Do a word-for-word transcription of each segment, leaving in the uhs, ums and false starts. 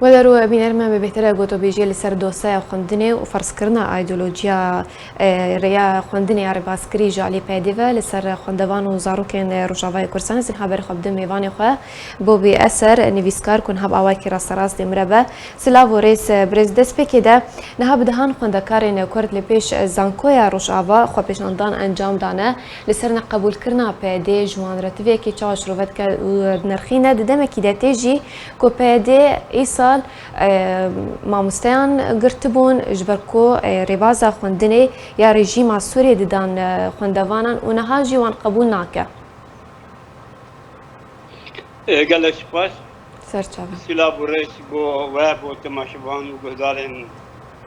Weder û bînerên me, me bêhtir e gotûbêjiyê li ser dosyeya xwendinê û ferzkirina îdeolojiya, e, rêya xwendinê ya rêbazkirî ji alî PYDê ve li ser xwendevan û zarokên Rojavayê Kurdistanê. Ez niha berê xwe bidim mêvanê xwe, Bobî Eser, nivîskar ku niha bi awayekî rasterast dê min re be. Silav û rêz, birêz. Destpêkê de niha bi dehan xwendekarên Kurd li pêş Zankoya Rojava xwepêşandan encam dane. Li ser neqebûlkirina PYDê ji wan re ti vê yekê çawa şirove dike û dinirxîne? Di demekî de tê jî ku PYD îsal, e, mamosteyan girtibûn, ji ber ku, e, rêbaza xwendinê ya rejîma Sûriyê didan, e, xwendevanan û niha jî wan qebûl nake. E, gelek spas. Ser çavan. Silav û rêz bo we, bo temaşevan û guhdarên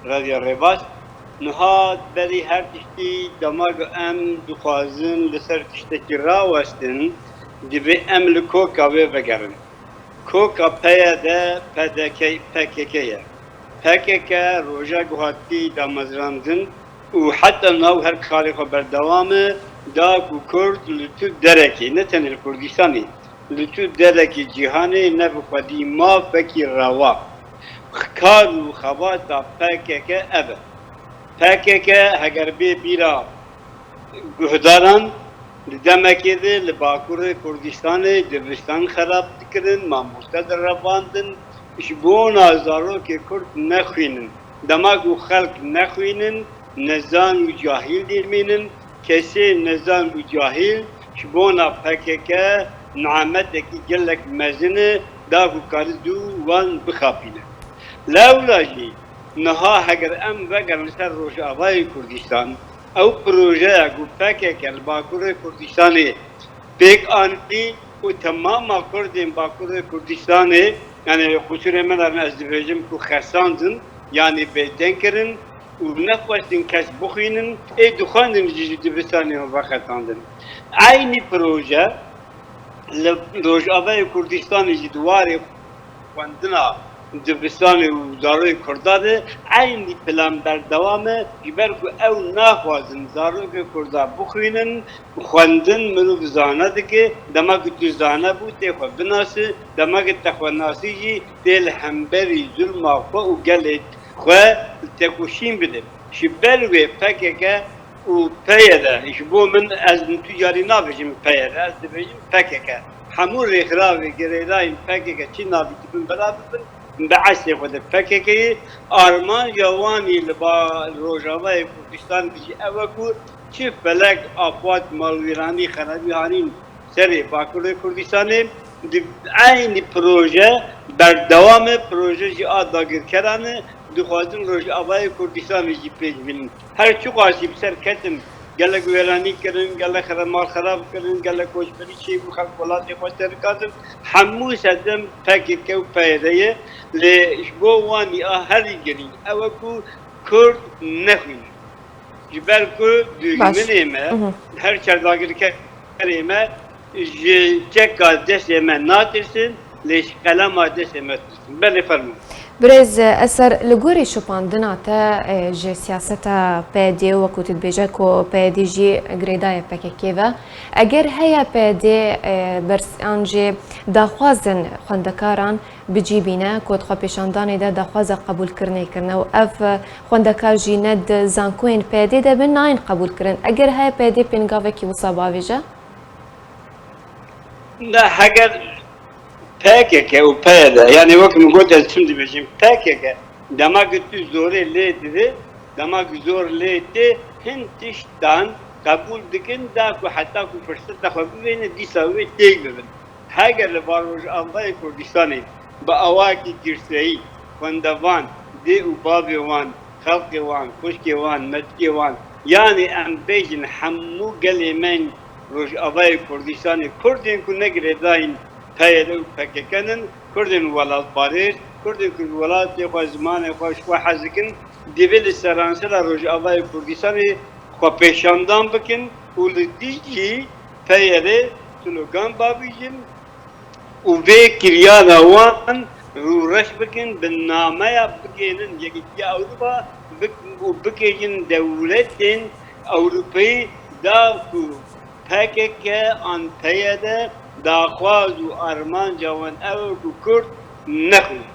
Radyo Rêbaz. Niha berî her tiştî dema ku em dixwazin li ser tiştekî rawestin, divê em li koka wê vegerin. Koka PYD, PDK, PKK ye. PKK roja ku hatî damezrandin û heta niha her karê xwe berdewam e, da ku Kurd li tu derekê, ne tenê li Kurdistanê, li tu derekê cîhanê ne bi xwedî mafekî rewa. Kar û xebata PKK ev e. PKK heger bê bîra guhdaran, di demekê de li Bakurê Kurdistanê dibistan xerab dikirin, mamoste direvandin, ji bona zarokê Kurd nexwînin. Dema ku xelk nexwînin, nezan û cahîl dimînin, kesê nezan û cahîl ji bona PKK nimetekî gelek mezin e, da ku karidû wan bixapîne. Lewla jî niha heger em vegerin ser Rojavayê Kurdistan, ew projeya ku PKK li Bakurê Kurdistanê pêk anî û temama Kurdên Bakurê Kurdistanê, yani qusûrê me darin ez dibêjim ku xesandin, yani bêdeng kirin û nexwestin kes bixwînin, ê dixwendin jî ji dibistanê veqetandin. Eynî proje li Rojavayê Kurdistanê jî di warê xwendina dibistanê û zarokê Kurda de eynî plan berdewam e, ji ber ku ew naxwazin zarokê Kurda bixwînin, xwendin mirov zana dike, dema ku tu zana bû tê xwe binase, dema ku te xwe nasî jî tê li hemberî zulma xwe û gelê xwe tekoşîn bide. Ji ber wê PKK û PYD, ji bo min, ez tu carî nabêjim PYD, ez dibêjim PKK. Hemû rêxiravê girêdayî PKK çi navî dibin bela bibin, bi eslê xwe de PKK ye. Armanca wan yê li ba-, Rojavayê Kurdistan de jî ew e ku çi felek, afat, malwîranî, xerabî hanîn serê Bakurê Kurdistanê, di eynî proje berdewam e, proje jî a dagirkeran e, dixwazin Rojavayê Kurdistanê jî pêş bînin. Her çiqas jî bi ser ketin, gelek wêranî kirin, gelek xera-, mal xerab kirin, gelek koçberî çêbû, xelk welatê xwe terk kirin, hemû sedem PKK û PYD ye, lê ji bo wan a herî girîng ew e ku Kurd nexwînin. Ji ber ku Baş. Dijminê me, Mhm. her çar dagirkerê me ji çeka destê me natirsin, lê ji qelema destê me ditirsin. Belê, fermo. Birêz Eser, li gorî şopandina te, e, ji siyaseta PYDê, wekû tu dibêje ku PYD jî girêdayê PKK ve, eger heye PYD, e, bers-, an jî daxwazên xwendekaran bi cî bîne ku di xwepêşandanê de daxwaza qebûlkirinê kirine û ev xwendekar jî ne di zankoyên PYDê de bin, nayên qebûlkirin. Eger heye PYD pêngavekî wisa bavêje? Ne, heger PKK û PYD, yani wek min got, ez çim dibêjim, PKK, dema ku tu zorê lê didê, dema ku zor lê tê, hin tiştan qebûl dikin, da ku heta ku firseta xwe bibêne, dîsa wê têk bibin. Heger li van Rojavayê Kurdistanê bi awayekî girseyî xwendevan, dê û bavê wan, xelkê wan, xwişkê wan, metikê wan, yanî em bêjin hemû gelê me yên Rojavayê Kurdistanê, Kurdên ku ne girêdayên PYD û PKK in, Kurdên welatparêz, Kurdên ku ji welatê xwe, zimanê xwe, ji xwe hez dikin, divê li seransera Rojavayê Kurdistanê xwepêşandan bikin û li dijî PYDê slogan bavêjin û vê kiryara wan rûreş bikin, bi nameya bigihînin Yekîtiya Ewropa bik-, û bigihînin dewletên Ewropeyî, da ku PKK an PYD daxwaz û armanca wan ew e ku Kurd nexwînin.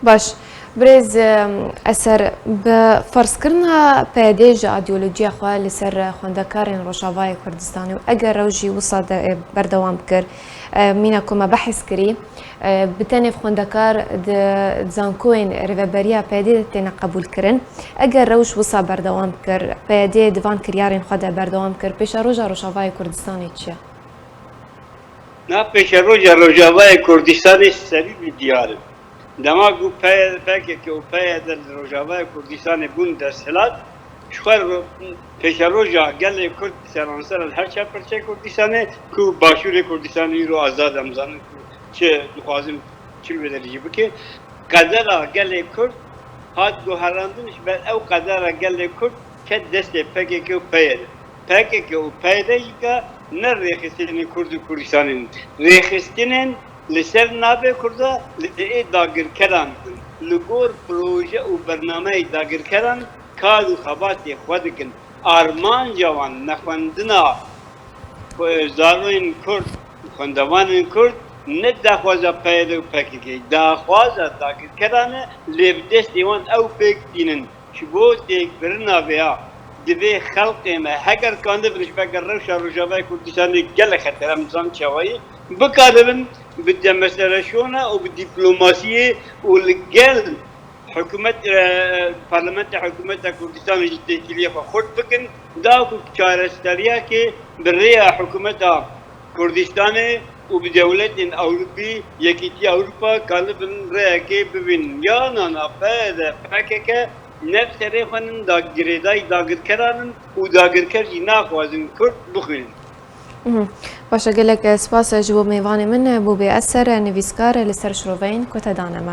Baş. Birêz, e, Eser, bi ferzkirina P Y D ji îdeolojiya xwe li ser xwendekarên Rojavayê Kurdistanê û eger rewş jî wisa de, e, berdewam bikir, e, mîna ku me behs kirî, e, bi tenê xwendekar di zankoyên rêveberiya P Y D de têne qebûlkirin. Eger rewş wisa berdewam bikir, P Y D di van kiryarên xwe de berdewam kir, pêşeroja Rojavayê Kurdistanê çi ye? Na pêşeroja Rojavayê Kurdistanê serî bi diyar in. Dema ku P Y D, P K K û P Y D li Rojavayê Kurdistanê bûn desthilat, ji xwe ro-, pêşeroja gelê Kurd seranser li her çar parçeyê Kurdistanê ku başûrê Kurdistanê îro azad em zanin ku çi dixwazin çi li wê derê jî bike. Qedera gelê Kurd hat guherandin, ji ber ew qedera gelê Kurd ket destê P K K û P Y D. P K K û P Y D jî ka ne rêxistinên Kurd û Kurdistanê ne. Rêxistinên li ser navê Kurda li ê dagirkeran in. Li gor proje û bernameyê dagirkeran kar û xebatê xwe dikin. Armanca wan nexwendina xwe-, zarokên Kurd, xwendevanên Kurd ne daxwaza P Y D û P K K, daxwaza dagirkeran e, lê bi destê wan ew pêk tînin. Ji bo têkbirina vêya divê xelkê me heger kanibin ji ber rewşa Rojavayê Kurdistanê gelek xeter em dizan çawayî bikaribin bi demesereşona û bi dîplomasiyê û li gel hikûmet, e, parlamenta hikûmeta Kurdistanê jî têkiliyê xwe xurt bikin, da ku çareseriyekê bi rêya hikûmeta Kurdistanê û bi dewletên Ewropî, Yekîtiya Ewropa kanibin rêyekê bibînin. Ya nana P Y D, P K K ne bi serê xwe nin da girêdayî dagirkeran in û dagirker jî naxwazin Kurd bixwînin. Mhm. Baş e, gelek spas ji bo mêvanê min, Bûbê Eser, nivîskar li ser şiroveyên ku te dane me.